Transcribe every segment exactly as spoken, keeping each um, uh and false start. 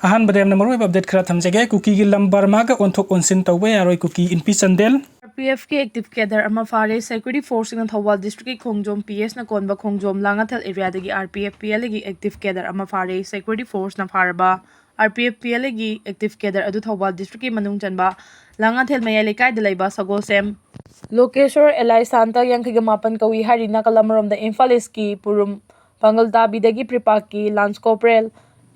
ꯑꯍꯥꯟꯕꯗ ꯌꯥꯝꯅ ꯃꯔꯨꯑꯣꯏꯕ ꯑꯞꯗꯦꯠ ꯈꯔ ꯊꯝꯖꯒꯦ꯫ ꯀꯨꯀꯤꯒꯤ ꯂꯝ ꯕꯔꯃꯥꯒ ꯑꯣꯟꯊꯣꯛ ꯑꯣꯟꯁꯤꯟ ꯇꯧꯕ ꯌꯥꯔꯣꯏ, ꯀꯨꯀꯤ ꯏꯟꯄꯤ ꯆꯥꯟꯗꯦꯜ꯫ ꯑꯥꯔ ꯄꯤ ꯑꯦꯐꯀꯤ ꯑꯦꯛꯇꯤꯚ ꯀꯦꯗꯔ ꯑꯃ ꯐꯥꯔꯦ꯫ ꯁꯦꯀ꯭ꯌꯨꯔꯤꯇꯤ ꯐꯣꯔꯁꯁꯤꯡꯅ ꯊꯧꯕꯥꯜ ꯗꯤꯁꯇ꯭ꯔꯤꯛꯀꯤ ꯈꯣꯡꯖꯣꯝ ꯄꯤ ꯑꯦꯁꯅ ꯀꯣꯟꯕ ꯈꯣꯡꯖꯣꯝ ꯂꯥꯡꯉꯊꯦꯜ ꯑꯦꯔꯤꯌꯥꯗꯒꯤ R P F P L ꯑꯦꯒꯤ ꯑꯦꯛꯇꯤꯚ ꯀꯦꯗꯔ ꯑꯃ ꯐꯥꯔꯦ꯫ ꯁꯦꯀ꯭ꯌꯨꯔꯤꯇꯤ ꯐꯣꯔꯁꯅ ꯐꯥꯔꯕ R P F P L ꯑꯦꯒꯤ ꯑꯦꯛꯇꯤꯚ ꯀꯦꯗꯔ ꯑꯗꯨ ꯊꯧꯕꯥꯜ ꯗꯤꯁꯇ꯭ꯔꯤꯛꯀꯤ ꯃꯅꯨꯡ ꯆꯟꯕ ꯂꯥꯡꯉꯊꯦꯜ ꯃꯌꯥꯏ ꯂꯩꯀꯥꯏꯗ ꯂꯩꯕ ꯁꯒꯣꯜꯁꯦꯝ ꯂꯣꯀꯦꯁꯣꯔ ꯑꯦꯂꯥꯏꯁꯥꯟꯇ ꯌꯥꯡꯈꯩꯒ ꯃꯥꯄꯟ ꯀꯧꯏ ꯍꯥꯏꯔꯤ꯫ ꯅꯥꯀꯜ ꯑꯃꯔꯣꯝꯗ ꯏꯝꯐꯥꯜ ꯏꯁꯀꯤ ꯄꯨꯔꯨꯝ ꯄꯥꯡꯒꯜ ꯇꯥꯕꯤꯗꯒꯤ ꯄ꯭ꯔꯤꯄꯥꯛꯀꯤ ꯂꯥꯟꯁ ꯀꯣꯔꯄꯣꯔꯦꯜ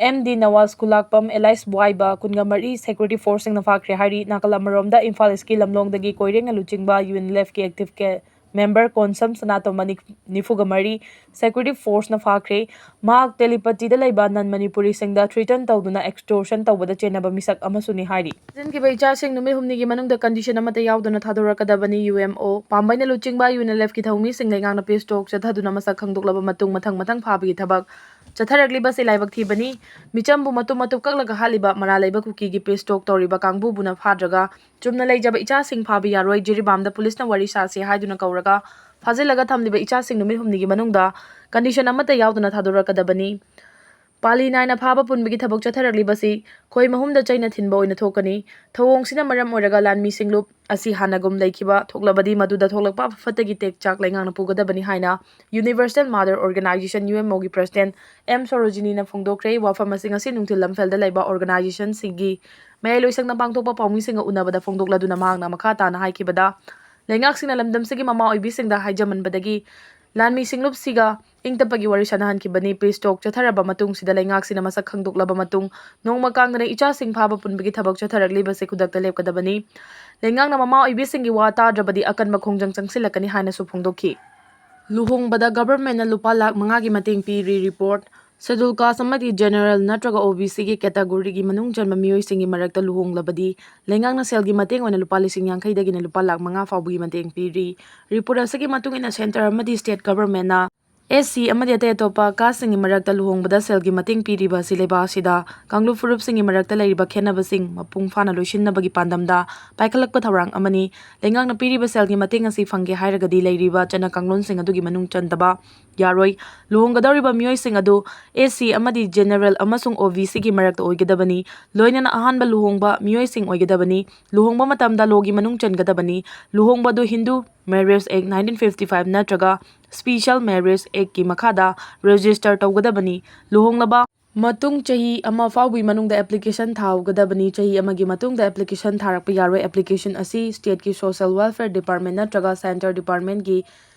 ꯑꯦꯝ ꯗꯤ ꯅꯋꯥꯖ ꯈꯨꯂꯥꯛꯄꯝ ꯑꯦꯂꯥꯏꯁ ꯕ꯭ꯋꯥꯏꯕ ꯀꯨꯟꯒ ꯃꯔꯤ ꯁꯦꯀ꯭ꯌꯨꯔꯤꯇꯤ ꯐꯣꯔꯁꯁꯤꯡꯅ ꯐꯥꯈ꯭ꯔꯦ ꯍꯥꯏꯔꯤ꯫ ꯅꯥꯀꯜ ꯑꯃꯔꯣꯝꯗ ꯏꯝꯐꯥꯜ ꯏꯁꯀꯤ ꯂꯝꯂꯣꯡꯗꯒꯤ ꯀꯣꯏꯔꯦꯡꯅ ꯂꯨꯆꯤꯡꯕ ꯌꯨ ꯑꯦꯟ ꯑꯦꯜ ꯑꯦꯐꯀꯤ ꯑꯦꯛꯇꯤꯚ ꯀꯦ-, ꯃꯦꯝꯕꯔ ꯀꯣꯟꯁꯝ ꯁꯅꯥꯇꯣꯝꯕ ꯅꯤꯐꯨꯒ ꯃꯔꯤ ꯁꯦꯀ꯭ꯌꯨꯔꯤꯇꯤ ꯐꯣꯔꯁꯅ ꯐꯥꯈ꯭ꯔꯦ꯫ ꯃꯍꯥꯛ ꯇꯦꯂꯤꯄꯇꯤꯗ ꯂꯩꯕ ꯅꯟ ꯃꯅꯤꯄꯨꯔꯤꯁꯤꯡꯗ ꯊ꯭ꯔꯤꯇꯟ ꯇꯧꯗꯨꯅ ꯑꯦꯛꯁꯇꯣꯔꯁꯟ ꯇꯧꯕꯗ ꯆꯦꯟꯅꯕ ꯃꯤꯁꯛ ꯑꯃꯁꯨꯅꯤ ꯍꯥꯏꯔꯤ꯫ ꯊꯤꯖꯤꯟꯈꯤꯕ ꯏꯆꯥꯁꯤꯡ ꯅꯨꯃꯤꯠ ꯍꯨꯝꯅꯤꯒꯤ ꯃꯅꯨꯡꯗ ꯀꯟꯗꯤꯁꯟ ꯑꯃꯠꯇ ꯌꯥꯎꯗꯅ ꯊꯥꯗꯣꯔꯛꯀꯗꯕꯅꯤ꯫ ꯌꯨ ꯑꯦꯝ ꯑꯣ ꯄꯥꯝꯕꯩꯅ ꯂꯨꯆꯤꯡꯕ ꯌꯨ ꯑꯦꯟ ꯑꯦꯜ ꯑꯦꯐꯀꯤ ꯊꯧꯃꯤꯁꯤꯡ ꯂꯩꯉꯥꯛꯅ ꯄꯤꯁ ꯇꯣꯛ ꯆꯠꯊꯗꯨꯅ ꯃꯁꯛ ꯈꯪꯗꯣꯛꯂꯕ ꯃꯇꯨꯡ ꯃꯊꯪ ꯃꯊꯪ ꯐꯥꯕꯒꯤ ꯊꯕꯛ ꯆꯠꯊꯔꯛꯂꯤꯕꯁꯤ ꯂꯥꯏꯕꯛ ꯊꯤꯕꯅꯤ꯫ ꯃꯤꯆꯝꯕꯨ ꯃꯇꯨꯝ ꯃꯇꯨꯝ ꯀꯛꯂꯒ ꯍꯥꯠꯂꯤꯕ ꯃꯔꯥꯜ ꯂꯩꯕ ꯀꯨꯀꯤꯒꯤ ꯄꯤꯁ ꯇꯣꯛ ꯇꯧꯔꯤꯕ ꯀꯥꯡꯕꯨꯕꯨꯅ ꯐꯥꯗ꯭ꯔꯒ ꯆꯨꯝꯅ ꯂꯩꯖꯕ ꯏꯆꯥꯁꯤꯡ ꯐꯥꯕ ꯌꯥꯔꯣꯏ꯫ ꯖꯤꯔꯤꯕꯥꯝꯗ ꯄꯨꯂꯤꯁꯅ ꯋꯥꯔꯤ ꯁꯥꯁꯤ ꯍꯥꯏꯗꯨꯅ ꯀꯧꯔꯒ ꯐꯥꯖꯤꯜꯂꯒ ꯊꯝꯂꯤꯕ ꯏꯆꯥꯁꯤꯡ ꯅꯨꯃꯤꯠ ꯍꯨꯝꯅꯤꯒꯤ ꯃꯅꯨꯡꯗ ꯀꯟꯗꯤꯁꯟ ꯑꯃꯠꯇ ꯌꯥꯎꯗꯅ ꯊꯥꯗꯣꯔꯛꯀꯗꯕꯅꯤ꯫ ꯄꯥꯂꯤ ꯅꯥꯏꯅ ꯐꯥꯕ ꯄꯨꯟꯕꯒꯤ ꯊꯕꯛ ꯆꯠꯊꯔꯛꯂꯤꯕꯁꯤ ꯈꯣꯏ ꯃꯍꯨꯝꯗ ꯆꯩꯅ ꯊꯤꯟꯕ ꯑꯣꯏꯅ ꯊꯣꯛꯀꯅꯤ꯫ ꯊꯧꯑꯣꯡꯁꯤꯅ ꯃꯔꯝ ꯑꯣꯏꯔꯒ ꯂꯥꯟꯃꯤ ꯁꯤꯡꯂꯨꯞ ꯑꯁꯤ ꯍꯥꯟꯅꯒꯨꯝ ꯂꯩꯈꯤꯕ ꯊꯣꯛꯂꯕꯗꯤ ꯃꯗꯨꯗ ꯊꯣꯛꯂꯛꯄ ꯑꯐ ꯐꯠꯇꯒꯤ ꯇꯦꯛ ꯆꯥꯛ ꯂꯩꯉꯥꯛꯅ ꯄꯨꯒꯗꯕꯅꯤ ꯍꯥꯏꯅ universal mother organisation, U M ꯑꯣꯒꯤ ꯄ꯭ꯔꯁꯤꯗꯦꯟꯠ ꯑꯦꯝ ꯁꯣꯔꯣꯖꯤꯅꯤꯅ ꯐꯣꯡꯗꯣꯛꯈ꯭ꯔꯦ꯫ ꯋꯥꯐꯝ ꯑꯁꯤ ꯉꯁꯤ ꯅꯨꯡꯊꯤꯜ ꯂꯝꯐꯦꯜꯗ ꯂꯩꯕ ꯑꯣꯔꯒꯅꯥꯏꯖꯦꯁꯟꯁꯤꯡꯒꯤ ꯃꯌꯥꯏꯂꯣꯏꯁꯪꯗ ꯄꯥꯡꯊꯣꯛꯄ ꯄꯥꯎꯃꯤꯁꯤꯡꯒ ꯎꯅꯕꯗ ꯐꯣꯡꯗꯣꯛꯂꯗꯨꯅ ꯃꯍꯥꯛꯅ ꯃꯈꯥ ꯇꯥꯅ ꯍꯥꯏꯈꯤꯕꯗ, ꯂꯩꯉꯥꯛꯁꯤꯡꯅ ꯂꯝꯗꯝꯁꯤꯒꯤ ꯃꯃꯥ ꯑꯣꯏꯕꯤꯁꯤꯡꯗ ꯍꯥꯏꯖꯃꯟꯕꯗꯒꯤ ꯂꯥꯟꯃꯤ ꯁꯤꯡꯂꯨꯞꯁꯤꯒ ꯏꯪ ꯇꯞꯄꯒꯤ ꯋꯥꯔꯤ ꯁꯥꯟꯅꯍꯟꯈꯤꯕꯅꯤ꯫ ꯄꯤꯁ ꯇꯣꯛ ꯆꯠꯊꯔꯕ ꯃꯇꯨꯡꯁꯤꯗ ꯂꯩꯉꯥꯛꯁꯤꯅ ꯃꯁꯛ ꯈꯪꯗꯣꯛꯂꯕ ꯃꯇꯨꯡ ꯅꯣꯡꯃ ꯀꯥꯡꯗꯅ ꯏꯆꯥꯁꯤꯡ ꯐꯥꯕ ꯄꯨꯟꯕꯒꯤ ꯊꯕꯛ ꯆꯠꯊꯔꯛꯂꯤꯕꯁꯤ ꯈꯨꯗꯛꯇ ꯂꯦꯞꯀꯗꯕꯅꯤ꯫ ꯂꯩꯉꯥꯛꯅ ꯃꯃꯥ ꯑꯣꯏꯕꯤꯁꯤꯡꯒꯤ ꯋꯥ ꯇꯥꯗ꯭ꯔꯕꯗꯤ ꯑꯀꯟꯕ ꯈꯣꯡꯖꯪ ꯆꯪꯁꯤꯜꯂꯛꯀꯅꯤ ꯍꯥꯏꯅꯁꯨ ꯐꯣꯡꯗꯣꯛꯈꯤ꯫ ꯂꯨꯍꯣꯡꯕꯗ ꯒꯚꯔꯟꯃꯦꯟꯠꯅ ꯂꯨꯄꯥ ꯂꯥꯈ ꯃꯉꯥꯒꯤ ꯃꯇꯦꯡ ꯄꯤꯔꯤ꯫ ꯔꯤꯄꯣꯔꯠ꯫ ꯁꯦꯗꯨꯜ ꯀꯥꯁ ꯑꯃꯗꯤ ꯖꯦꯅꯔꯦꯜ ꯅꯠꯇ꯭ꯔꯒ ꯑꯣ ꯕꯤ ꯁꯤꯒꯤ ꯀꯦꯇꯥꯒꯣꯔꯤꯒꯤ ꯃꯅꯨꯡ ꯆꯟꯕ ꯃꯤꯑꯣꯏꯁꯤꯡꯒꯤ ꯃꯔꯛꯇ ꯂꯨꯍꯣꯡꯂꯕꯗꯤ ꯂꯩꯉꯥꯛꯅ ꯁꯦꯜꯒꯤ ꯃꯇꯦꯡ ꯑꯣꯏꯅ ꯂꯨꯄꯥ ꯂꯤꯁꯤꯡ ꯌꯥꯡꯈꯩꯗꯒꯤꯅ ꯂꯨꯄꯥ ꯂꯥꯈ ꯃꯉꯥ ꯐꯥꯎꯕꯒꯤ ꯃꯇꯦꯡ ꯄꯤꯔꯤ꯫ ꯔꯤꯄꯣꯔꯠ ꯑꯁꯤꯒꯤ ꯃꯇꯨꯡ ꯏꯟꯅ ꯁꯦꯟꯇꯔ ꯑꯃꯗꯤ ꯁ꯭ꯇꯦꯠ ꯒꯚꯔꯟꯃꯦꯟꯠꯅ ꯑꯦꯁ ꯁꯤ ꯑꯃꯗꯤ ꯑꯇꯩ ꯑꯇꯣꯞꯄ ꯀꯥꯁꯁꯤꯡꯒꯤ ꯃꯔꯛꯇ ꯂꯨꯍꯣꯡꯕꯗ ꯁꯦꯜꯒꯤ ꯃꯇꯦꯡ ꯄꯤꯔꯤꯕ ꯑꯁꯤ ꯂꯩꯕꯥꯛ ꯑꯁꯤꯗ ꯀꯥꯡꯂꯨꯞ ꯐꯨꯔꯨꯞꯁꯤꯡꯒꯤ ꯃꯔꯛꯇ ꯂꯩꯔꯤꯕ ꯈꯦꯠꯅꯕꯁꯤꯡ ꯃꯄꯨꯡ ꯐꯥꯅ ꯂꯣꯏꯁꯤꯟꯅꯕꯒꯤ ꯄꯥꯟꯗꯝꯗ ꯄꯥꯏꯈꯠꯂꯛꯄ ꯊꯧꯔꯥꯡ ꯑꯃꯅꯤ꯫ ꯂꯩꯉꯥꯛꯅ ꯄꯤꯔꯤꯕ ꯁꯦꯜꯒꯤ ꯃꯇꯦꯡ ꯑꯁꯤ ꯐꯪꯒꯦ ꯍꯥꯏꯔꯒꯗꯤ ꯂꯩꯔꯤꯕ ꯆꯠꯅ ꯀꯥꯡꯂꯣꯟꯁꯤꯡ ꯑꯗꯨꯒꯤ ꯃꯅꯨꯡ ꯆꯟꯗꯕ ꯌꯥꯔꯣꯏ꯫ ꯂꯨꯍꯣꯡꯒꯗꯧꯔꯤꯕ ꯃꯤꯑꯣꯏꯁꯤꯡ ꯑꯗꯨ ꯑꯦꯁ ꯁꯤ ꯑꯃꯗꯤ ꯖꯦꯅꯔꯦꯜ ꯑꯃꯁꯨꯡ ꯑꯣ ꯕꯤ ꯁꯤꯒꯤ ꯃꯔꯛꯇ ꯑꯣꯏꯒꯗꯕꯅꯤ꯫ ꯂꯣꯏꯅꯅ ꯑꯍꯥꯟꯕ ꯂꯨꯍꯣꯡꯕ ꯃꯤꯑꯣꯏꯁꯤꯡ ꯑꯣꯏꯒꯗꯕꯅꯤ꯫ ꯂꯨꯍꯣꯡꯕ ꯃꯇꯝꯗ ꯂꯣꯒꯤ ꯃꯅꯨꯡ ꯆꯟꯒꯗꯕꯅꯤ꯫ ꯂꯨꯍꯣꯡꯕ ꯑꯗꯨ ꯍꯤꯟꯗꯨ ꯃꯦꯔꯦꯖ ꯑꯦꯛ ꯅꯥꯏꯟꯇꯤꯟ ꯐꯤꯐꯇꯤ ꯐꯥꯏꯚ ꯅꯠꯇ꯭ꯔꯒ ꯁ꯭ꯄꯤꯁꯦꯜ ꯃꯦꯔꯦꯖ ꯑꯦꯛꯀꯤ ꯃꯈꯥꯗ ꯔꯦꯖꯤꯁꯇꯔ ꯇꯧꯒꯗꯕꯅꯤ꯫ ꯂꯨꯍꯣꯡꯂꯕ ꯃꯇꯨꯡ ꯆꯍꯤ ꯑꯃ ꯐꯥꯎꯕꯒꯤ ꯃꯅꯨꯡꯗ ꯑꯦꯄ꯭ꯂꯤꯀꯦꯁꯟ ꯊꯥꯍꯧꯒꯗꯕꯅꯤ꯫ ꯆꯍꯤ ꯑꯃꯒꯤ ꯃꯇꯨꯡꯗ ꯑꯦꯄ꯭ꯂꯤꯀꯦꯁꯟ ꯊꯥꯔꯛꯄ ꯌꯥꯔꯣꯏ꯫ ꯑꯦꯄ꯭ꯂꯤꯀꯦꯁꯟ ꯑꯁꯤ ꯁ꯭ꯇꯦꯠꯀꯤ ꯁꯣꯁꯤꯌꯦꯜ ꯋꯦꯜꯐꯤꯌꯔ ꯗꯤꯄꯥꯔꯠꯃꯦꯟ ꯅꯠꯇ꯭ꯔꯒ ꯁꯦꯟꯇꯔ ꯗꯤꯄꯥꯔꯠꯃꯦꯟꯒꯤ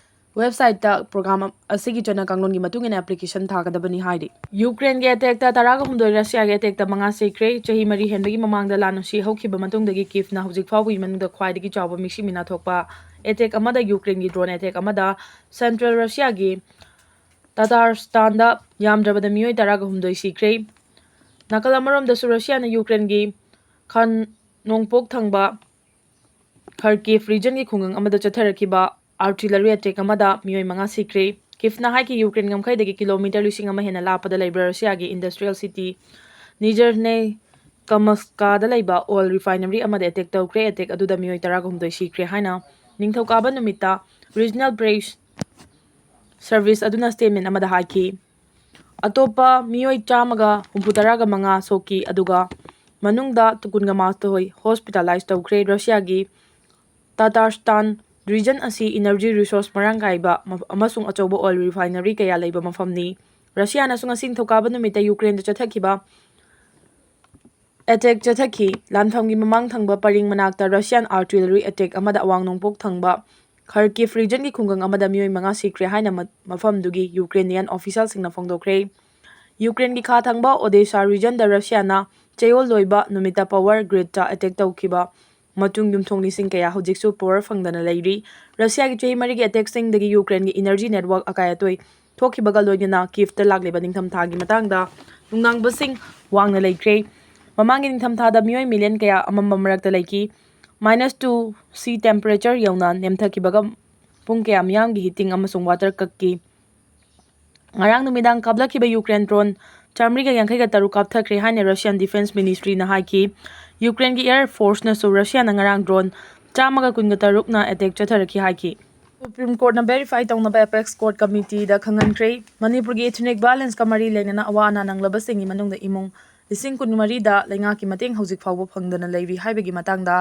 ꯋꯦꯕꯁꯥꯏꯠꯇ ꯄ꯭ꯔꯣꯒ꯭ꯔꯥꯝ ꯑꯁꯤꯒꯤ ꯆꯠꯅ ꯀꯥꯡꯂꯣꯟꯒꯤ ꯃꯇꯨꯡ ꯏꯟꯅ ꯑꯦꯄ꯭ꯂꯤꯀꯦꯁꯟ ꯊꯥꯒꯗꯕꯅꯤ ꯍꯥꯏꯔꯤ꯫ ꯌꯨꯀ꯭ꯔꯦꯟꯒꯤ ꯑꯦꯇꯦꯛꯇ ꯇꯔꯥꯒ ꯍꯨꯝꯗꯣꯏ, ꯔꯁꯤꯌꯥꯒꯤ ꯑꯦꯇꯦꯛꯇ ꯃꯉꯥ ꯁꯤꯈ꯭ꯔꯦ꯫ ꯆꯍꯤ ꯃꯔꯤ ꯍꯦꯟꯕꯒꯤ ꯃꯃꯥꯡꯗ ꯂꯥꯟ ꯑꯁꯤ ꯍꯧꯈꯤꯕ ꯃꯇꯨꯡꯗꯒꯤ ꯀꯤꯐꯅ ꯍꯧꯖꯤꯛ ꯐꯥꯎꯕꯒꯤ ꯃꯅꯨꯡꯗ ꯈ꯭ꯋꯥꯏꯗꯒꯤ ꯆꯥꯎꯕ ꯃꯤꯁꯤ ꯃꯤꯅꯥ ꯊꯣꯛꯄ ꯑꯦꯇꯦꯛ ꯑꯃꯗ ꯌꯨꯀ꯭ꯔꯦꯟꯒꯤ ꯗ꯭ꯔꯣꯟ ꯑꯦꯇꯦꯛ ꯑꯃꯗ ꯁꯦꯟꯇ꯭ꯔꯦꯜ ꯔꯁꯤꯌꯥꯒꯤ ꯇꯇꯥꯔꯁꯇꯥꯟꯗ ꯌꯥꯝꯗ꯭ꯔꯕꯗ ꯃꯤꯑꯣꯏ ꯇꯔꯥꯒ ꯍꯨꯝꯗꯣꯏ ꯁꯤꯈ꯭ꯔꯦ꯫ ꯅꯥꯀꯜ ꯑꯃꯔꯣꯝꯗꯁꯨ ꯔꯁꯤꯌꯥꯅ ꯌꯨꯀ꯭ꯔꯦꯟꯒꯤ ꯈꯥ ꯅꯣꯡꯄꯣꯛ ꯊꯪꯕ ꯈꯔꯀꯤꯐ ꯔꯤꯖꯟꯒꯤ ꯈꯨꯡꯒꯪ ꯑꯃꯗ ꯆꯠꯊꯔꯛꯈꯤꯕ ꯑꯥꯔꯇꯤꯂꯔꯤ ꯑꯦꯇꯦꯛ ꯑꯃꯗ ꯃꯤꯑꯣꯏ ꯃꯉꯥ ꯁꯤꯈ꯭ꯔꯦ꯫ ꯀꯤꯐꯅ ꯍꯥꯏꯈꯤ, ꯌꯨꯀ꯭ꯔꯦꯟ ꯉꯝꯈꯩꯗꯒꯤ ꯀꯤꯂꯣꯃꯤꯇꯔ ꯂꯤꯁꯤꯡ ꯑꯃ ꯍꯦꯟꯅ ꯂꯥꯞꯄꯗ ꯂꯩꯕ ꯔꯁꯤꯌꯥꯒꯤ ꯏꯟꯗꯁꯇ꯭ꯔꯤꯌꯦꯜ ꯁꯤꯇꯤ ꯅꯤꯖꯔꯅꯦ ꯀꯃꯁꯀꯥꯗ ꯂꯩꯕ ꯑꯣꯏꯜ ꯔꯤꯐꯥꯏꯅꯔꯤ ꯑꯃꯗ ꯑꯦꯇꯦꯛ ꯇꯧꯈ꯭ꯔꯦ꯫ ꯑꯦꯇꯦꯛ ꯑꯗꯨꯗ ꯃꯤꯑꯣꯏ ꯇꯔꯥꯒ ꯍꯨꯝꯗꯣꯏ ꯁꯤꯈ꯭ꯔꯦ ꯍꯥꯏꯅ ꯅꯤꯡꯊꯧꯀꯥꯕ ꯅꯨꯃꯤꯠꯇ ꯔꯤꯖꯅꯦꯜ ꯄ꯭ꯔꯦꯁ ꯁꯔꯚꯤꯁ ꯑꯗꯨꯅ ꯁ꯭ꯇꯦꯠꯃꯦꯟ ꯑꯃꯗ ꯍꯥꯏꯈꯤ꯫ ꯑꯇꯣꯞꯄ ꯃꯤꯑꯣꯏ ꯆꯥꯝꯃꯒ ꯍꯨꯝꯐꯨ ꯇꯔꯥꯒ ꯃꯉꯥ ꯁꯣꯛꯈꯤ, ꯑꯗꯨꯒ ꯃꯅꯨꯡꯗ ꯀꯨꯟꯒ ꯃꯥꯊꯣꯏ ꯍꯣꯁꯄꯤꯇꯥꯂꯥꯏꯖ ꯇꯧꯈ꯭ꯔꯦ꯫ ꯔꯁꯤꯌꯥꯒꯤ ꯇꯇꯥꯔꯁꯇꯥꯟ ꯔꯤꯖꯟ ꯑꯁꯤ ꯏꯅꯔꯖꯤ ꯔꯤꯁꯣꯔꯁ ꯃꯔꯥꯡ ꯀꯥꯏꯕ ꯃꯐ-, ꯑꯃꯁꯨꯡ ꯑꯆꯧꯕ ꯑꯣꯏꯜ ꯔꯤꯐꯥꯏꯅꯔꯤ ꯀꯌꯥ ꯂꯩꯕ ꯃꯐꯝꯅꯤ꯫ ꯔꯁꯤꯌꯥꯅꯁꯨ ꯉꯁꯤ ꯅꯤꯡꯊꯧꯀꯥꯕ ꯅꯨꯃꯤꯠꯇ ꯌꯨꯀ꯭ꯔꯦꯟꯗ ꯆꯠꯊꯈꯤꯕ ꯑꯦꯇꯦꯛ ꯆꯠꯊꯈꯤ꯫ ꯂꯥꯟꯐꯝꯒꯤ ꯃꯃꯥꯡ ꯊꯪꯕ ꯄꯔꯤꯡ ꯃꯅꯥꯛꯇ ꯔꯁꯤꯌꯥꯟ ꯑꯥꯔꯇꯤꯂꯔꯤ ꯑꯦꯇꯦꯛ ꯑꯃꯗ ꯑꯋꯥꯡ ꯅꯣꯡꯄꯣꯛ ꯊꯪꯕ ꯈꯔꯀꯤꯐ ꯔꯤꯖꯟꯒꯤ ꯈꯨꯡꯒꯪ ꯑꯃꯗ ꯃꯤꯑꯣꯏ ꯃꯉꯥ ꯁꯤꯈ꯭ꯔꯦ ꯍꯥꯏꯅ ꯃ-, ꯃꯐꯝꯗꯨꯒꯤ ꯌꯨꯀ꯭ꯔꯦꯅꯤꯌꯟ ꯑꯣꯐꯤꯁꯤꯌꯦꯜꯁꯤꯡꯅ ꯐꯣꯡꯗꯣꯛꯈ꯭ꯔꯦ꯫ ꯌꯨꯀ꯭ꯔꯦꯟꯒꯤ ꯈꯥ ꯊꯪꯕ ꯑꯣꯗꯦꯁꯥ ꯔꯤꯖꯟꯗ ꯔꯁꯤꯌꯥꯅ ꯆꯌꯣꯜ ꯂꯣꯏꯕ ꯅꯨꯃꯤꯠꯇ ꯄꯋꯔ ꯒ꯭ꯔꯤꯗꯇ ꯑꯦꯇꯦꯛ ꯇꯧꯈꯤꯕ ꯃꯇꯨꯡ ꯌꯨꯝꯊꯣꯡ ꯂꯤꯁꯤꯡ ꯀꯌꯥ ꯍꯧꯖꯤꯛꯁꯨ ꯄꯋꯔ ꯐꯪꯗꯅ ꯂꯩꯔꯤ꯫ ꯔꯁꯤꯌꯥꯒꯤ ꯆꯍꯤ ꯃꯔꯤꯒꯤ ꯑꯦꯇꯦꯛꯁꯤꯡꯗꯒꯤ ꯌꯨꯀ꯭ꯔꯦꯟꯒꯤ ꯏꯅꯔꯖꯤ ꯅꯦꯠꯋꯥꯔꯛ ꯑꯀꯥꯏ ꯑꯇꯣꯏ ꯊꯣꯛꯈꯤꯕꯒ ꯂꯣꯏꯅꯅ ꯀꯤꯐꯇ ꯂꯥꯛꯂꯤꯕ ꯅꯤꯡꯊꯝꯊꯥꯒꯤ ꯃꯇꯥꯡꯗ ꯅꯨꯡꯅꯥꯡꯕꯁꯤꯡ ꯋꯥꯡꯅ ꯂꯩꯈ꯭ꯔꯦ꯫ ꯃꯃꯥꯡꯒꯤ ꯅꯤꯡꯊꯝꯊꯥꯗ ꯃꯤꯑꯣꯏ ꯃꯤꯂꯤꯌꯟ ꯀꯌꯥ ꯑꯃꯝꯕ ꯃꯔꯛꯇ ꯂꯩꯈꯤ꯫ ꯃꯥꯏꯅꯁ ꯇꯨ ꯁꯤ ꯇꯦꯝꯄꯔꯦꯆꯔ ꯌꯧꯅ ꯅꯦꯝꯊꯈꯤꯕꯒ ꯄꯨꯡ ꯀꯌꯥ ꯃꯤꯌꯥꯝꯒꯤ ꯍꯤꯇꯤꯡ ꯑꯃꯁꯨꯡ ꯋꯥꯇꯔ ꯀꯛꯈꯤ꯫ ꯉꯔꯥꯡ ꯅꯨꯃꯤꯗꯥꯡ ꯀꯥꯞꯂꯛꯈꯤꯕ ꯌꯨꯀ꯭ꯔꯦꯟ ꯗ꯭ꯔꯣꯟ ꯆꯥꯃꯔꯤꯒ ꯌꯥꯡꯈꯩꯒ ꯇꯔꯨꯛ ꯀꯥꯞꯊꯈ꯭ꯔꯦ ꯍꯥꯏꯅ ꯔꯁꯤꯌꯥꯟ ꯗꯤꯐꯦꯟꯁ ꯃꯤꯅꯤꯁꯇ꯭ꯔꯤꯅ ꯍꯥꯏꯈꯤ꯫ ꯌꯨꯀ꯭ꯔꯦꯟꯒꯤ ꯑꯦꯌꯔ ꯐꯣꯔꯁꯅꯁꯨ ꯔꯁꯤꯌꯥꯅ ꯉꯔꯥꯡ ꯗ꯭ꯔꯣꯟ ꯆꯥꯝꯃꯒ ꯀꯨꯟꯒ ꯇꯔꯨꯛꯅ ꯑꯦꯇꯦꯛ ꯆꯠꯊꯔꯛꯈꯤ ꯍꯥꯏꯈꯤ꯫ ꯁꯨꯄ꯭ꯔꯤꯝ ꯀꯣꯔꯠꯅ ꯚꯦꯔꯤꯐꯥꯏ ꯇꯧꯅꯕ ꯑꯦꯄꯦꯛꯁ ꯀꯣꯔꯠ ꯀꯃꯤꯇꯤꯗ ꯈꯪꯍꯟꯈ꯭ꯔꯦ꯫ ꯃꯅꯤꯄꯨꯔꯒꯤ ꯏꯊꯅꯤꯛ ꯚꯥꯏꯑꯣꯂꯦꯟꯁꯀ ꯃꯔꯤ ꯂꯩꯅꯅ ꯑꯋꯥ ꯑꯅꯥ ꯅꯪꯂꯕꯁꯤꯡꯒꯤ ꯃꯅꯨꯡꯗ ꯏꯃꯨꯡ ꯂꯤꯁꯤꯡ ꯀꯨꯟꯃꯔꯤꯗ ꯂꯩꯉꯥꯛꯀꯤ ꯃꯇꯦꯡ ꯍꯧꯖꯤꯛ ꯐꯥꯎꯕ ꯐꯪꯗꯅ ꯂꯩꯔꯤ ꯍꯥꯏꯕꯒꯤ ꯃꯇꯥꯡꯗ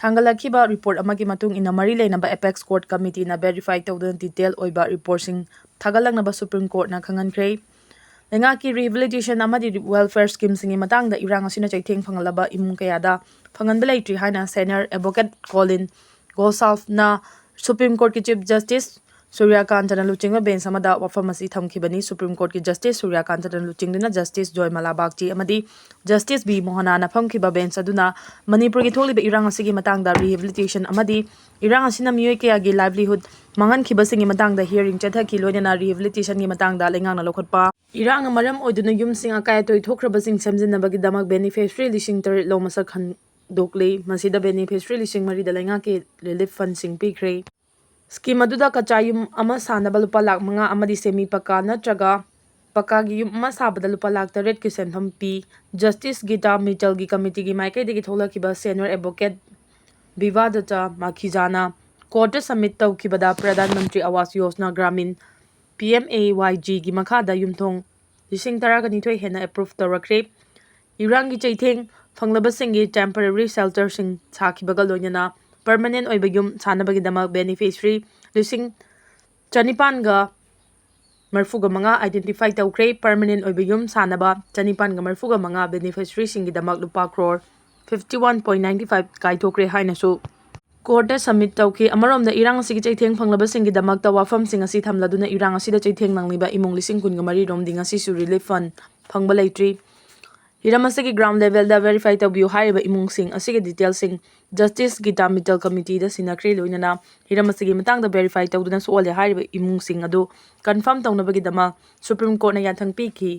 ꯊꯥꯡꯒꯠꯂꯛꯈꯤꯕ ꯔꯤꯄꯣꯔꯠ ꯑꯃꯒꯤ ꯃꯇꯨꯡ ꯏꯟꯅ, ꯃꯔꯤ ꯂꯩꯅꯕ ꯑꯦꯄꯦꯛꯁ ꯀꯣꯔꯠ ꯀꯃꯤꯇꯤꯅ ꯚꯦꯔꯤꯐꯥꯏ ꯇꯧꯗꯨꯅ ꯗꯤꯇꯦꯜ ꯑꯣꯏꯕ ꯔꯤꯄꯣꯔꯠꯁꯤꯡ ꯊꯥꯒꯠꯂꯛꯅꯕ ꯁꯨꯄ꯭ꯔꯤꯝ ꯀꯣꯔꯠꯅ ꯈꯪꯍꯟꯈ꯭ꯔꯦ꯫ ꯂꯩꯉꯥꯛꯀꯤ ꯔꯤꯍꯦꯕꯤꯂꯤꯇꯦꯁꯟ ꯑꯃꯗꯤ ꯋꯦꯜꯐꯦꯌꯔ ꯁ꯭ꯀꯤꯝꯁꯤꯡꯒꯤ ꯃꯇꯥꯡꯗ ꯏꯔꯥꯡ ꯑꯁꯤꯅ ꯆꯩꯊꯦꯡ ꯐꯪꯍꯜꯂꯕ ꯏꯃꯨꯡ ꯀꯌꯥꯗ ꯐꯪꯍꯟꯕ ꯂꯩꯇ꯭ꯔꯤ ꯍꯥꯏꯅ ꯁꯦꯅꯤꯌꯔ ꯑꯦꯗꯚꯣꯀꯦꯠ ꯀꯣꯂꯤꯟ ꯒꯣꯁꯥꯜꯐꯅ ꯁꯨꯄ꯭ꯔꯤꯝ ꯀꯣꯔꯠꯀꯤ ꯆꯤꯐ ꯖꯁꯇꯤꯁ ꯁꯨꯔ꯭ꯌꯀꯥꯟꯇꯅ ꯂꯨꯆꯤꯡꯕ ꯕꯦꯟꯆ ꯑꯃꯗ ꯋꯥꯐꯝ ꯑꯁꯤ ꯊꯝꯈꯤꯕꯅꯤ꯫ ꯁꯨꯄ꯭ꯔꯤꯝ ꯀꯣꯔꯠꯀꯤ ꯖꯁꯇꯤꯁ ꯁꯨꯔ꯭ꯌꯀꯥꯟꯇꯅ ꯂꯨꯆꯤꯡꯗꯨꯅ ꯖꯁꯇꯤꯁ ꯖꯣꯏꯃꯥꯂꯥ ꯕꯥꯒꯆꯤ ꯑꯃꯗꯤ ꯖꯁꯇꯤꯁ ꯕꯤ ꯃꯣꯍꯅꯥꯅ ꯐꯝꯈꯤꯕ ꯕꯦꯟꯆ ꯑꯗꯨꯅ ꯃꯅꯤꯄꯨꯔꯒꯤ ꯊꯣꯛꯂꯤꯕ ꯏꯔꯥꯡ ꯑꯁꯤꯒꯤ ꯃꯇꯥꯡꯗ ꯔꯤꯍꯦꯕꯤꯂꯤꯇꯦꯁꯟ ꯑꯃꯗꯤ ꯏꯔꯥꯡ ꯑꯁꯤꯅ ꯃꯤꯑꯣꯏ ꯀꯌꯥꯒꯤ ꯂꯥꯏꯚꯂꯤꯍꯨꯗ ꯃꯥꯡꯍꯟꯈꯤꯕꯁꯤꯡꯒꯤ ꯃꯇꯥꯡꯗ ꯍꯤꯌꯔꯤꯡ ꯆꯠꯊꯈꯤ꯫ ꯂꯣꯏꯅꯅ ꯔꯤꯍꯦꯕꯤꯂꯤꯇꯦꯁꯟꯒꯤ ꯃꯇꯥꯡꯗ ꯂꯩꯉꯥꯛꯅ ꯂꯧꯈꯠꯄ ꯏꯔꯥꯡꯅ ꯃꯔꯝ ꯑꯣꯏꯗꯨꯅ ꯌꯨꯝꯁꯤꯡ ꯑꯀꯥꯏ ꯑꯇꯣꯏ ꯊꯣꯛꯈ꯭ꯔꯕꯁꯤꯡ ꯁꯦꯝꯖꯤꯟꯅꯕꯒꯤꯗꯃꯛ ꯕꯦꯅꯤꯐꯤꯁꯔꯤ ꯂꯤꯁꯤꯡ ꯇꯔꯦꯠ ꯂꯧ ꯃꯁꯛ ꯈꯟꯗꯣꯛꯂꯤ꯫ ꯃꯁꯤꯗ ꯕꯦꯅꯤꯐꯤꯁꯔꯤ ꯂꯤꯁꯤꯡ ꯃꯔꯤꯗ ꯂꯩꯉꯥꯛꯀꯤ ꯔꯤꯂꯤꯐ ꯐꯟꯁꯤꯡ ꯄꯤꯈ꯭ꯔꯦ꯫ ꯁ꯭ꯀꯤꯝ ꯑꯗꯨꯗ ꯀꯆꯥ ꯌꯨꯝ ꯑꯃ ꯁꯥꯅꯕ ꯂꯨꯄꯥ ꯂꯥꯈ ꯃꯉꯥ ꯑꯃꯗꯤ ꯁꯦꯃꯤ ꯄꯀꯥ ꯅꯠꯇ꯭ꯔꯒ ꯄꯀꯥꯒꯤ ꯌꯨꯝ ꯑꯃ ꯁꯥꯕꯗ ꯂꯨꯄꯥ ꯂꯥꯈ ꯇꯔꯦꯠꯀꯤ ꯁꯦꯟꯐꯝ ꯄꯤ꯫ ꯖꯁꯇꯤꯁ ꯒꯤꯇꯥ ꯃꯤꯇꯜꯒꯤ ꯀꯃꯤꯇꯤꯒꯤ ꯃꯥꯏꯀꯩꯗꯒꯤ ꯊꯣꯛꯂꯛꯈꯤꯕ ꯁꯦꯅꯤꯌꯔ ꯑꯦꯗꯚꯣꯀꯦꯠ ꯕꯤꯚꯥꯗꯇ ꯃꯥꯈꯤꯖꯥꯅ ꯀꯣꯔꯠꯇ ꯁꯕꯃꯤꯠ ꯇꯧꯈꯤꯕꯗ Pradhan Mantri Awas Yojana Gramin, P M A Y ꯖꯤꯒꯤ ꯃꯈꯥꯗ ꯌꯨꯝꯊꯣꯡ ꯂꯤꯁꯤꯡ ꯇꯔꯥꯒ ꯅꯤꯊꯣꯏ ꯍꯦꯟꯅ ꯑꯦꯄ꯭ꯔꯨꯚ ꯇꯧꯔꯛꯈ꯭ꯔꯦ꯫ ꯏꯔꯥꯡꯒꯤ ꯆꯩꯊꯦꯡ ꯐꯪꯂꯕꯁꯤꯡꯒꯤ ꯇꯦꯝꯄꯔꯦꯔꯤ ꯁꯦꯜꯇꯔꯁꯤꯡ ꯁꯥꯈꯤꯕꯒ ꯂꯣꯏꯅꯅ ꯄꯔꯃꯅꯦꯟ ꯑꯣꯏꯕ ꯌꯨꯝ ꯁꯥꯅꯕꯒꯤꯗꯃꯛ ꯕꯦꯅꯤꯐꯤꯁꯔꯤ ꯂꯤꯁꯤꯡ ꯆꯅꯤꯄꯥꯟꯒ ꯃꯔꯤꯐꯨꯒ ꯃꯉꯥ ꯑꯥꯏꯗꯦꯟꯇꯤꯐꯥꯏ ꯇꯧꯈ꯭ꯔꯦ꯫ ꯄꯔꯃꯅꯦꯟ ꯑꯣꯏꯕ ꯌꯨꯝ ꯁꯥꯅꯕ ꯆꯅꯤꯄꯥꯟꯒ ꯃꯔꯤꯐꯨꯒ ꯃꯉꯥ ꯕꯦꯅꯤꯐꯤꯁꯔꯤꯁꯤꯡꯒꯤꯗꯃꯛ ꯂꯨꯄꯥ crore fifty one point ninety five ꯀꯥꯏꯊꯣꯛꯈ꯭ꯔꯦ ꯍꯥꯏꯅꯁꯨ ꯀꯣꯔꯠꯇ ꯁꯕꯃꯤꯠ ꯇꯧꯈꯤ꯫ ꯑꯃꯔꯣꯝꯗ ꯏꯔꯥꯡ ꯑꯁꯤꯒꯤ ꯆꯩꯊꯦꯡ ꯐꯪꯂꯕꯁꯤꯡꯒꯤꯗꯃꯛꯇ ꯋꯥꯐꯝꯁꯤꯡ ꯑꯁꯤ ꯊꯝꯂꯗꯨꯅ ꯏꯔꯥꯡ ꯑꯁꯤꯗ ꯆꯩꯊꯦꯡ ꯅꯪꯂꯤꯕ ꯏꯃꯨꯡ ꯂꯤꯁꯤꯡ ꯀꯨꯟꯒ ꯃꯔꯤ ꯔꯣꯝꯗꯤ ꯉꯁꯤꯁꯨ ꯔꯤꯂꯤꯐ ꯐꯟ ꯐꯪꯕ ꯂꯩꯇ꯭ꯔꯤ꯫ ꯍꯤꯔꯝ ꯑꯁꯤꯒꯤ ꯒ꯭ꯔꯥꯎꯟ ꯂꯦꯚꯦꯜꯗ ꯚꯦꯔꯤꯐꯥꯏ ꯇꯧꯕꯤꯌꯨ ꯍꯥꯏꯔꯤꯕ ꯏꯃꯨꯡꯁꯤꯡ ꯑꯁꯤꯒꯤ ꯗꯤꯇꯦꯜꯁꯤꯡ ꯖꯁꯇꯤꯁ ꯒꯤꯇꯥ ꯃꯤꯇꯜ ꯀꯃꯤꯇꯤꯗ ꯁꯤꯟꯅꯈ꯭ꯔꯦ꯫ ꯂꯣꯏꯅꯅ ꯍꯤꯔꯝ ꯑꯁꯤꯒꯤ ꯃꯇꯥꯡꯗ ꯚꯦꯔꯤꯐꯥꯏ ꯇꯧꯗꯨꯅ ꯁꯣꯛꯍꯜꯂꯦ ꯍꯥꯏꯔꯤꯕ ꯏꯃꯨꯡꯁꯤꯡ ꯑꯗꯨ ꯀꯟꯐꯥꯔꯝ ꯇꯧꯅꯕꯒꯤꯗꯃꯛ ꯁꯨꯄ꯭ꯔꯤꯝ ꯀꯣꯔꯠꯅ ꯌꯥꯊꯪ ꯄꯤꯈꯤ꯫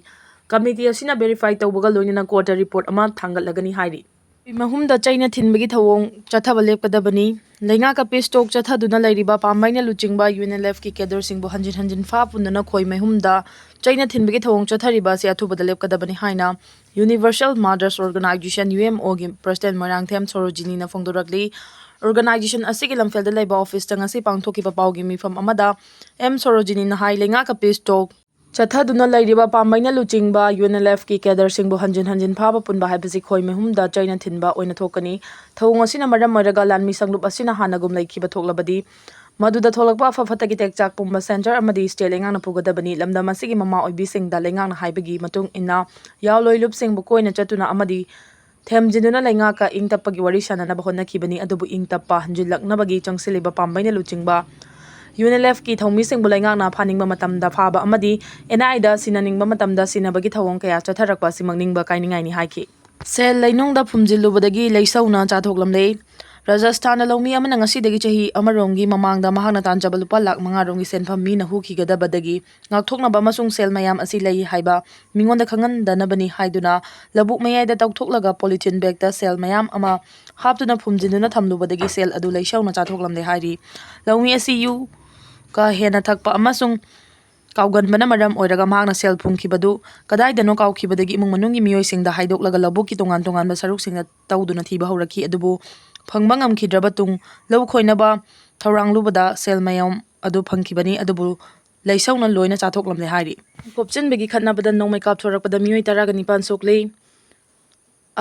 ꯀꯃꯤꯇꯤ ꯑꯁꯤꯅ ꯚꯦꯔꯤꯐꯥꯏ ꯇꯧꯕꯒ ꯂꯣꯏꯅꯅ ꯀꯣꯔꯠꯇ ꯔꯤꯄꯣꯔꯠ ꯑꯃ ꯊꯥꯡꯒꯠꯂꯒꯅꯤ ꯍꯥꯏꯔꯤ꯫ ꯃꯍꯨꯝꯗ ꯆꯩꯅ ꯊꯤꯟꯕꯒꯤ ꯊꯧꯑꯣꯡ ꯆꯠꯊꯕ ꯂꯦꯞꯀꯗꯕꯅꯤ꯫ ꯂꯩꯉꯥꯛꯀ peace talk ꯆꯠꯊꯗꯨꯅ ꯂꯩꯔꯤꯕ ꯄꯥꯝꯕꯩꯅ ꯂꯨꯆꯤꯡꯕ UNLFꯀꯤ cadreꯁꯤꯡꯕꯨ ꯍꯟꯖꯤꯟ ꯍꯟꯖꯤꯟ ꯐꯥ ꯄꯨꯟꯗꯨꯅ ꯈꯣꯏ ꯃꯩꯍꯨꯝꯗ ꯆꯩꯅ ꯊꯤꯟꯕꯒꯤ ꯊꯧꯑꯣꯡ ꯆꯠꯊꯔꯤꯕ ꯑꯁꯤ ꯑꯊꯨꯕꯗ ꯂꯦꯞꯀꯗꯕꯅꯤ ꯍꯥꯏꯅ Universal Mothers Organisation, UMOꯒꯤ president Moirangthem ꯁꯣꯔꯣꯖꯤꯅꯤꯅ ꯐꯣꯡꯗꯣꯔꯛꯂꯤ꯫ Organisationꯅ ꯑꯁꯤꯒꯤ ꯂꯝꯐꯦꯜꯗ ꯂꯩꯕ officeꯇ ꯉꯁꯤ ꯄꯥꯡꯊꯣꯛꯈꯤꯕ ꯄꯥꯎꯒꯤ ꯃꯤꯐꯝ ꯑꯃꯗ ꯑꯦꯝ ꯁꯣꯔꯣꯖꯤꯅꯤꯅ ꯍꯥꯏ, ꯂꯩꯉꯥꯛꯀ peace talk ꯆꯠꯊꯗꯨꯅ ꯂꯩꯔꯤꯕ ꯄꯥꯝꯕꯩꯅ ꯂꯨꯆꯤꯡꯕ UNLFꯀꯤ cadreꯁꯤꯡꯕꯨ ꯍꯟꯖꯤꯟ ꯍꯟꯖꯤꯟ ꯐꯥꯕ ꯄꯨꯟꯕ ꯍꯥꯏꯕꯁꯤ ꯈꯣꯏ ꯃꯩꯍꯨꯝꯗ ꯆꯩꯅ ꯊꯤꯟꯕ ꯑꯣꯏꯅ ꯊꯣꯛꯀꯅꯤ꯫ ꯊꯧꯑꯣꯡ ꯑꯁꯤꯅ ꯃꯔꯝ ꯑꯣꯏꯔꯒ ꯂꯥꯟꯃꯤ ꯁꯪꯂꯨꯞ ꯑꯁꯤꯅ ꯍꯥꯟꯅꯒꯨꯝ ꯂꯩꯈꯤꯕ ꯊꯣꯛꯂꯕꯗꯤ, ꯃꯗꯨꯗ ꯊꯣꯛꯂꯛꯄ ꯑꯐ ꯐꯠꯇꯒꯤ ꯇꯦꯛꯆꯥꯛ ꯄꯨꯝꯕ centre ꯑꯃꯗꯤ state ꯂꯩꯉꯥꯛꯅ ꯄꯨꯒꯗꯕꯅꯤ꯫ ꯂꯝꯗꯝ ꯑꯁꯤꯒꯤ ꯃꯃꯥ ꯑꯣꯏꯕꯤꯁꯤꯡꯗ ꯂꯩꯉꯥꯛꯅ ꯍꯥꯏꯕꯒꯤ ꯃꯇꯨꯡ ꯏꯟꯅ ꯌꯥꯑꯣꯟꯂꯣꯏ ꯂꯨꯞꯁꯤꯡꯕꯨ ꯀꯣꯏꯅ ꯆꯠꯇꯨꯅ ꯑꯃꯗꯤ ꯊꯦꯝꯖꯤꯟꯗꯨꯅ ꯂꯩꯉꯥꯛꯀ ꯏꯪ ꯇꯞꯄꯒꯤ ꯋꯥꯔꯤ ꯁꯥꯟꯅꯅꯕ ꯍꯣꯠꯅꯈꯤꯕꯅꯤ꯫ ꯑꯗꯨꯕꯨ ꯏꯪ ꯇꯞꯄ ꯍꯟꯖꯤꯜꯂꯛꯅꯕꯒꯤ ꯆꯪꯁꯤꯜꯂꯤꯕ ꯄꯥꯝꯕꯩꯅ ꯂꯨꯆꯤꯡꯕ UNLFꯀꯤ ꯊꯧꯃꯤꯁꯤꯡꯕꯨ ꯂꯩꯉꯥꯛꯅ ꯐꯥꯅꯤꯡꯕ ꯃꯇꯝꯗ ꯐꯥꯕ ꯑꯃꯗꯤ NIAꯗ ꯁꯤꯟꯅꯅꯤꯡꯕ ꯃꯇꯝꯗ ꯁꯤꯟꯅꯕꯒꯤ ꯊꯧꯑꯣꯡ ꯀꯌꯥ ꯆꯠꯊꯔꯛꯄ ꯑꯁꯤꯃꯛ ꯅꯤꯡꯕ ꯀꯥꯏꯅꯤꯡꯉꯥꯏꯅꯤ ꯍꯥꯏꯈꯤ꯫ ꯁꯦꯜ ꯂꯩꯅꯨꯡꯗ ꯐꯨꯝꯖꯤꯜꯂꯨꯕꯗꯒꯤ ꯂꯩꯁꯧꯅ ꯆꯥꯊꯣꯛꯂꯝꯂꯦ꯫ ꯔꯥꯖꯁꯊꯥꯟꯗ ꯂꯧꯃꯤ ꯑꯃꯅ ꯉꯁꯤꯗꯒꯤ ꯆꯍꯤ ꯑꯃꯔꯣꯝꯒꯤ ꯃꯃꯥꯡꯗ ꯃꯍꯥꯛꯅ ꯇꯥꯟꯖꯕ ꯂꯨꯄꯥ ꯂꯥꯈ ꯃꯉꯥ ꯔꯣꯝꯒꯤ ꯁꯦꯟꯐꯝ ꯃꯤꯅ ꯍꯨꯈꯤꯒꯗꯕꯗꯒꯤ ꯉꯥꯛꯊꯣꯛꯅꯕ ꯑꯃꯁꯨꯡ ꯁꯦꯜ ꯃꯌꯥꯝ ꯑꯁꯤ ꯂꯩ ꯍꯥꯏꯕ ꯃꯤꯉꯣꯟꯗ ꯈꯪꯍꯟꯗꯅꯕꯅꯤ ꯍꯥꯏꯗꯨꯅ ꯂꯧꯕꯨꯛ ꯃꯌꯥꯏꯗ ꯇꯧꯊꯣꯛꯂꯒ polythene bagꯇ ꯁꯦꯜ ꯃꯌꯥꯝ ꯑꯃ ꯍꯥꯞꯇꯨꯅ ꯐꯨꯝꯖꯤꯟꯗꯨꯅ ꯊꯝꯂꯨꯕꯗꯒꯤ ꯁꯦꯜ ꯑꯗꯨ ꯂꯩꯁꯧꯅ ꯆꯥꯊꯣꯛꯂꯝꯂꯦ ꯍꯥꯏꯔꯤ꯫ ꯂꯧꯃꯤ ꯑꯁꯤ ꯌꯨ ꯀꯥ ꯍꯦꯟꯅ ꯊꯛꯄ ꯑꯃꯁꯨꯡ ꯀꯥꯎꯒꯟꯕꯅ ꯃꯔꯝ ꯑꯣꯏꯔꯒ ꯃꯍꯥꯛꯅ ꯁꯦꯜ ꯐꯨꯝꯈꯤꯕꯗꯨ ꯀꯗꯥꯏꯗꯅꯣ ꯀꯥꯎꯈꯤꯕꯗꯒꯤ ꯏꯃꯨꯡ ꯃꯅꯨꯡꯒꯤ ꯃꯤꯑꯣꯏꯁꯤꯡꯗ ꯍꯥꯏꯗꯣꯛꯂꯒ ꯂꯧꯕꯨꯛꯀꯤ ꯇꯣꯉꯥꯟ ꯇꯣꯉꯥꯟꯕ ꯁꯔꯨꯛꯁꯤꯡꯗ ꯇꯧꯗꯨꯅ ꯊꯤꯕ ꯍꯧꯔꯛꯈꯤ꯫ ꯑꯗꯨꯕꯨ ꯐꯪꯕ ꯉꯝꯈꯤꯗ꯭ꯔꯕ ꯇꯨꯡ ꯂꯧ ꯈꯣꯏꯅꯕ ꯊꯧꯔꯥꯡꯂꯨꯕꯗ ꯁꯦꯜ ꯃꯌꯥꯝ ꯑꯗꯨ ꯐꯪꯈꯤꯕꯅꯤ꯫ ꯑꯗꯨꯕꯨ ꯂꯩꯁꯧꯅ ꯂꯣꯏꯅ ꯆꯥꯊꯣꯛꯂꯝꯂꯦ ꯍꯥꯏꯔꯤ꯫ ꯈꯣꯞꯆꯤꯟꯕꯒꯤ ꯈꯠꯅꯕꯗ ꯅꯣꯡꯃꯩ ꯀꯥꯞꯊꯣꯔꯛꯄꯗ ꯃꯤꯑꯣꯏ ꯇꯔꯥꯒ ꯅꯤꯄꯥꯟ ꯁꯣꯛꯂꯦ꯫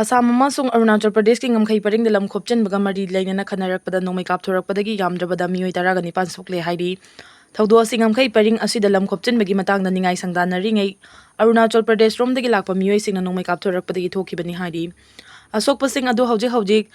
ꯑꯁꯥꯝ ꯑꯃꯁꯨꯡ ꯑꯔꯨꯅꯥꯆꯜ ꯄ꯭ꯔꯗꯦꯁꯀꯤ ꯉꯝꯈꯩ ꯄꯔꯤꯡꯗ ꯂꯝ ꯈꯣꯞꯆꯤꯟꯕꯒ ꯃꯔꯤ ꯂꯩꯅꯅ ꯈꯠꯅꯔꯛꯄꯗ ꯅꯣꯡꯃꯩ ꯀꯥꯞꯊꯣꯔꯛꯄꯗꯒꯤ ꯌꯥꯝꯗ꯭ꯔꯕꯗ ꯃꯤꯑꯣꯏ ꯇꯔꯥꯒ ꯅꯤꯄꯥꯟ ꯁꯣꯛꯂꯦ ꯍꯥꯏꯔꯤ꯫ ꯊꯧꯗꯣꯛ ꯑꯁꯤ ꯉꯝꯈꯩ ꯄꯔꯤꯡ ꯑꯁꯤꯗ ꯂꯝ ꯈꯣꯞꯆꯤꯟꯕꯒꯤ ꯃꯇꯥꯡꯗ ꯅꯤꯡꯉꯥꯏ ꯁꯪꯗꯥꯟꯅꯔꯤꯉꯩ ꯑꯔꯨꯅꯥꯆꯜ ꯄ꯭ꯔꯗꯦꯁ ꯔꯣꯝꯗꯒꯤ ꯂꯥꯛꯄ ꯃꯤꯑꯣꯏꯁꯤꯡꯅ ꯅꯣꯡꯃꯩ ꯀꯥꯞꯊꯣꯔꯛꯄꯗꯒꯤ ꯊꯣꯛꯈꯤꯕꯅꯤ ꯍꯥꯏꯔꯤ꯫ ꯑꯁꯣꯛꯄꯁꯤꯡ ꯑꯗꯨ ꯍꯧꯖꯤꯛ ꯍꯧꯖꯤꯛ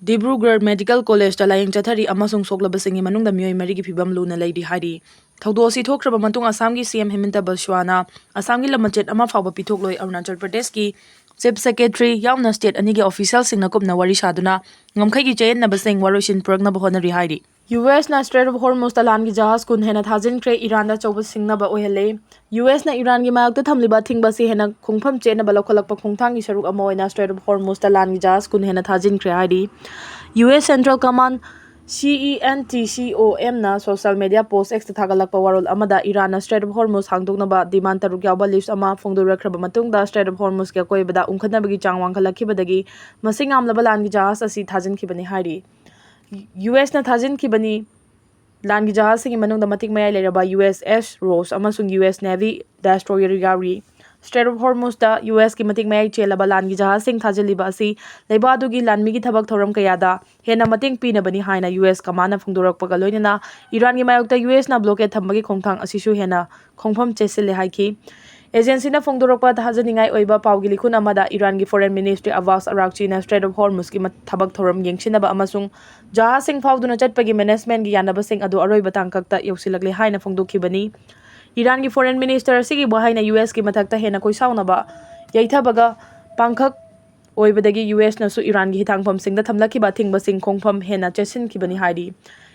ꯗꯤꯕ꯭ꯔꯨꯒꯔ ꯃꯦꯗꯤꯀꯦꯜ ꯀꯣꯂꯦꯖꯇ ꯂꯥꯌꯦꯡ ꯆꯠꯊꯔꯤ ꯑꯃꯁꯨꯡ ꯁꯣꯛꯂꯕꯁꯤꯡꯒꯤ ꯃꯅꯨꯡꯗ ꯃꯤꯑꯣꯏ ꯃꯔꯤꯒꯤ ꯐꯤꯕꯝ ꯂꯨꯅ ꯂꯩꯔꯤ ꯍꯥꯏꯔꯤ꯫ ꯊꯧꯗꯣꯛ ꯑꯁꯤ ꯊꯣꯛꯈ꯭ꯔꯕ ꯃꯇꯨꯡ ꯑꯁꯥꯝꯒꯤ CM ꯍꯤꯃꯟꯇ ꯕꯤꯁ꯭ꯋꯥꯅ ꯑꯁꯥꯝꯒꯤ ꯂꯝꯆꯠ ꯑꯃ ꯐꯥꯎꯕ ꯄꯤꯊꯣꯛꯂꯣꯏ꯫ ꯑꯔꯨꯅꯥꯆꯜ ꯄ꯭ꯔꯗꯦꯁꯀꯤ Chief Secretary ꯌꯥꯎꯅ state ꯑꯅꯤꯒꯤ officialꯁꯤꯡꯅ ꯀꯨꯞꯅ ꯋꯥꯔꯤ ꯁꯥꯗꯨꯅ ꯉꯝꯈꯩꯒꯤ ꯆꯌꯦꯠꯅꯕꯁꯤꯡ ꯋꯥꯔꯣꯏꯁꯤꯟ ꯄꯨꯔꯛꯅꯕ ꯍꯣꯠꯅꯔꯤ ꯍꯥꯏꯔꯤ꯫ ꯌꯨ ꯑꯦꯁꯅ Strait of Hormuzꯇ ꯂꯥꯟꯒꯤ ꯖꯍꯥꯖ ꯀꯨꯟ ꯍꯦꯟꯅ ꯊꯥꯖꯤꯟꯈ꯭ꯔꯦ, ꯏꯔꯥꯟꯗ ꯑꯆꯧꯕ ꯁꯤꯡꯅꯕ ꯑꯣꯏꯍꯜꯂꯦ꯫ ꯌꯨ ꯑꯦꯁꯅ ꯏꯔꯥꯟꯒꯤ ꯃꯥꯌꯣꯛꯇ ꯊꯝꯂꯤꯕ ꯑꯊꯤꯡꯕ ꯑꯁꯤ ꯍꯦꯟꯅ ꯈꯣꯡꯐꯝ ꯆꯦꯠꯅꯕ ꯂꯧꯈꯠꯂꯛꯄ ꯈꯣꯡꯊꯥꯡꯒꯤ ꯁꯔꯨꯛ ꯑꯃ ꯑꯣꯏꯅ Strait of Hormuzꯇ ꯂꯥꯟꯒꯤ ꯖꯍꯥꯖ ꯀꯨꯟ ꯍꯦꯟꯅ ꯊꯥꯖꯤꯟꯈ꯭ꯔꯦ ꯍꯥꯏꯔꯤ꯫ U S Central Command, C E N T C O M ꯅ social media post Xꯇ ꯊꯥꯒꯠꯂꯛꯄ ꯋꯥꯔꯣꯜ ꯑꯃꯗ ꯏꯔꯥꯟꯅ Strait of Hormuz ꯍꯥꯡꯗꯣꯛꯅꯕ demand ꯇꯔꯨꯛ ꯌꯥꯎꯕ list ꯑꯃ ꯐꯣꯡꯗꯣꯔꯛꯈ꯭ꯔꯕ ꯃꯇꯨꯡꯗ, Strait of Hormuzꯀꯤ ꯑꯀꯣꯏꯕꯗ ꯎꯪꯈꯠꯅꯕꯒꯤ ꯆꯥꯡ ꯋꯥꯡꯈꯠꯂꯛꯈꯤꯕꯗꯒꯤ ꯃꯁꯤꯡ ꯌꯥꯝꯂꯕ ꯂꯥꯟꯒꯤ ꯖꯍꯥꯖ ꯑꯁꯤ ꯊꯥꯖꯤꯟꯈꯤꯕꯅꯤ ꯍꯥꯏꯔꯤ꯫ ꯌꯨ ꯑꯦꯁꯅ ꯊꯥꯖꯤꯟꯈꯤꯕꯅꯤ꯫ ꯂꯥꯟꯒꯤ ꯖꯍꯥꯖꯁꯤꯡꯒꯤ ꯃꯅꯨꯡꯗ ꯃꯇꯤꯛ ꯃꯌꯥꯏ ꯂꯩꯔꯕ ꯌꯨ ꯑꯦꯁ ꯑꯦꯁ Ross ꯑꯃꯁꯨꯡ ꯌꯨ ꯑꯦꯁ Navy destroyer ꯌꯥꯎꯔꯤ꯫ Strait of Hormuzꯇ ꯌꯨ ꯑꯦꯁꯀꯤ ꯃꯇꯤꯛ ꯃꯌꯥꯏ ꯆꯦꯜꯂꯕ ꯂꯥꯟꯒꯤ ꯖꯍꯥꯖꯁꯤꯡ ꯊꯥꯖꯤꯜꯂꯤꯕ ꯑꯁꯤ ꯂꯩꯕꯥꯛ ꯑꯗꯨꯒꯤ ꯂꯥꯟꯃꯤꯒꯤ ꯊꯕꯛ ꯊꯧꯔꯝ ꯀꯌꯥꯗ ꯍꯦꯟꯅ ꯃꯇꯦꯡ ꯄꯤꯅꯕꯅꯤ ꯍꯥꯏꯅ ꯌꯨ ꯑꯦꯁ commandꯅ ꯐꯣꯡꯗꯣꯔꯛꯄꯒ ꯂꯣꯏꯅꯅ ꯏꯔꯥꯟꯒꯤ ꯃꯥꯌꯣꯛꯇ ꯌꯨ ꯑꯦꯁꯅ blockade ꯊꯝꯕꯒꯤ ꯈꯣꯡꯊꯥꯡ ꯑꯁꯤꯁꯨ ꯍꯦꯟꯅ ꯈꯣꯡꯐꯝ ꯆꯦꯠꯁꯤꯜꯂꯦ ꯍꯥꯏꯈꯤ꯫ Agencyꯅ ꯐꯣꯡꯗꯣꯔꯛꯄ ꯊꯥꯖꯅꯤꯡꯉꯥꯏ ꯑꯣꯏꯕ ꯄꯥꯎꯒꯤ ꯂꯤꯈꯨꯟ ꯑꯃꯗ ꯏꯔꯥꯟꯒꯤ Foreign Ministry Abbas Araghchina Strait of Hormuzꯀꯤ ꯃ-, ꯊꯕꯛ ꯊꯧꯔꯝ ꯌꯦꯡꯁꯤꯟꯅꯕ ꯑꯃꯁꯨꯡ ꯖꯍꯥꯖꯁꯤꯡ ꯐꯥꯎꯗꯨꯅ ꯆꯠꯄꯒꯤ managementꯀꯤ ꯌꯥꯅꯕꯁꯤꯡ ꯑꯗꯨ ꯑꯔꯣꯏꯕ ꯇꯥꯡꯀꯛꯇ ꯌꯧꯁꯤꯜꯂꯛꯂꯦ ꯍꯥꯏꯅ ꯐꯣꯡꯗꯣꯛꯈꯤꯕꯅꯤ꯫ ꯏꯔꯥꯟꯒꯤ Foreign Minister ꯑꯁꯤꯒꯤ ꯋꯥꯍꯩꯅ ꯌꯨ ꯑꯦꯁꯀꯤ ꯃꯊꯛꯇ ꯍꯦꯟꯅ ꯈꯣꯏꯁꯥꯎꯅꯕ ꯌꯩꯊꯕꯒ ꯄꯥꯡꯈꯛ ꯑꯣꯏꯕꯗꯒꯤ ꯌꯨ ꯑꯦꯁꯅꯁꯨ ꯏꯔꯥꯟꯒꯤ ꯍꯤꯊꯥꯡꯐꯝꯁꯤꯡꯗ ꯊꯝꯂꯛꯈꯤꯕ ꯑꯊꯤꯡꯕꯁꯤꯡ ꯈꯣꯡꯐꯝ ꯍꯦꯟꯅ ꯆꯦꯠꯁꯤꯟꯈꯤꯕꯅꯤ ꯍꯥꯏꯔꯤ꯫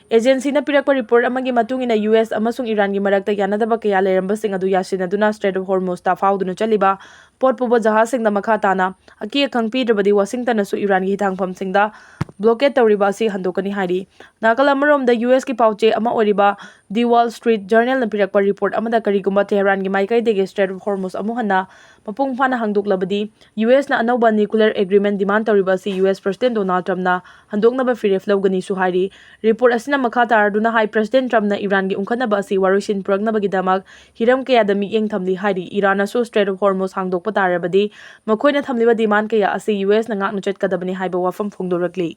Agencyꯅ ꯄꯤꯔꯛꯄ report ꯑꯃꯒꯤ ꯃꯇꯨꯡ ꯏꯟꯅ, ꯌꯨ ꯑꯦꯁ ꯑꯃꯁꯨꯡ ꯏꯔꯥꯟꯒꯤ ꯃꯔꯛꯇ ꯌꯥꯅꯗꯕ ꯀꯌꯥ ꯂꯩꯔꯝꯕꯁꯤꯡ ꯑꯗꯨ ꯌꯥꯁꯤꯟꯅꯗꯨꯅ Strait of Hormuzꯇ ꯐꯥꯎꯗꯨꯅ ꯆꯠꯂꯤꯕ ꯄꯣꯠ ꯄꯨꯕ ꯖꯍꯥꯖꯁꯤꯡꯗ ꯃꯈꯥ ꯇꯥꯅ ꯑꯀꯤ ꯑꯈꯪ ꯄꯤꯗ꯭ꯔꯕꯗꯤ ꯋꯥꯁꯤꯡꯇꯟꯅꯁꯨ ꯏꯔꯥꯟꯒꯤ ꯍꯤꯊꯥꯡꯐꯝꯁꯤꯡꯗ blockade ꯇꯧꯔꯤꯕ ꯑꯁꯤ ꯍꯟꯗꯣꯛꯀꯅꯤ ꯍꯥꯏꯔꯤ꯫ ꯅꯥꯀꯜ ꯑꯃꯔꯣꯝꯗ, ꯌꯨ ꯑꯦꯁꯀꯤ ꯄꯥꯎꯆꯦ ꯑꯃ ꯑꯣꯏꯔꯤꯕ The Wall Street Journalꯅ ꯄꯤꯔꯛꯄ report ꯑꯃꯗ ꯀꯔꯤꯒꯨꯝꯕ ꯇꯦꯍꯔꯥꯟꯒꯤ ꯃꯥꯏꯀꯩꯗꯒꯤ Strait of Hormuz ꯑꯃꯨꯛ ꯍꯟꯅ ꯃꯄꯨꯡ ꯐꯥꯅ ꯍꯥꯡꯗꯣꯛꯂꯕꯗꯤ, ꯌꯨ ꯑꯦꯁꯅ ꯑꯅꯧꯕ nuclear agreement demand ꯇꯧꯔꯤꯕ ꯑꯁꯤ ꯌꯨ ꯑꯦꯁ President Donald Trumpꯅ ꯍꯟꯗꯣꯛꯅꯕ ꯐꯤꯔꯦꯞ ꯂꯧꯒꯅꯤꯁꯨ ꯍꯥꯏꯔꯤ꯫ Report ꯑꯁꯤꯅ ꯃꯈꯥ ꯇꯥꯔꯗꯨꯅ ꯍꯥꯏ, President Trumpꯅ ꯏꯔꯥꯟꯒꯤ ꯎꯪꯈꯠꯅꯕ ꯑꯁꯤ ꯋꯥꯔꯣꯏꯁꯤꯟ ꯄꯨꯔꯛꯅꯕꯒꯤꯗꯃꯛ ꯍꯤꯔꯝ ꯀꯌꯥꯗ ꯃꯤꯠꯌꯦꯡ ꯊꯝꯂꯤ ꯍꯥꯏꯔꯤ꯫ ꯏꯔꯥꯟꯅꯁꯨ Strait of Hormuz ꯍꯥꯡꯗꯣꯛꯄ ꯇꯥꯔꯕꯗꯤ, ꯃꯈꯣꯏꯅ ꯊꯝꯂꯤꯕ demand ꯀꯌꯥ ꯑꯁꯤ ꯌꯨ ꯑꯦꯁꯅ ꯉꯥꯛꯅ ꯆꯠꯀꯗꯕꯅꯤ ꯍꯥꯏꯕ ꯋꯥꯐꯝ ꯐꯣꯡꯗꯣꯔꯛꯂꯤ꯫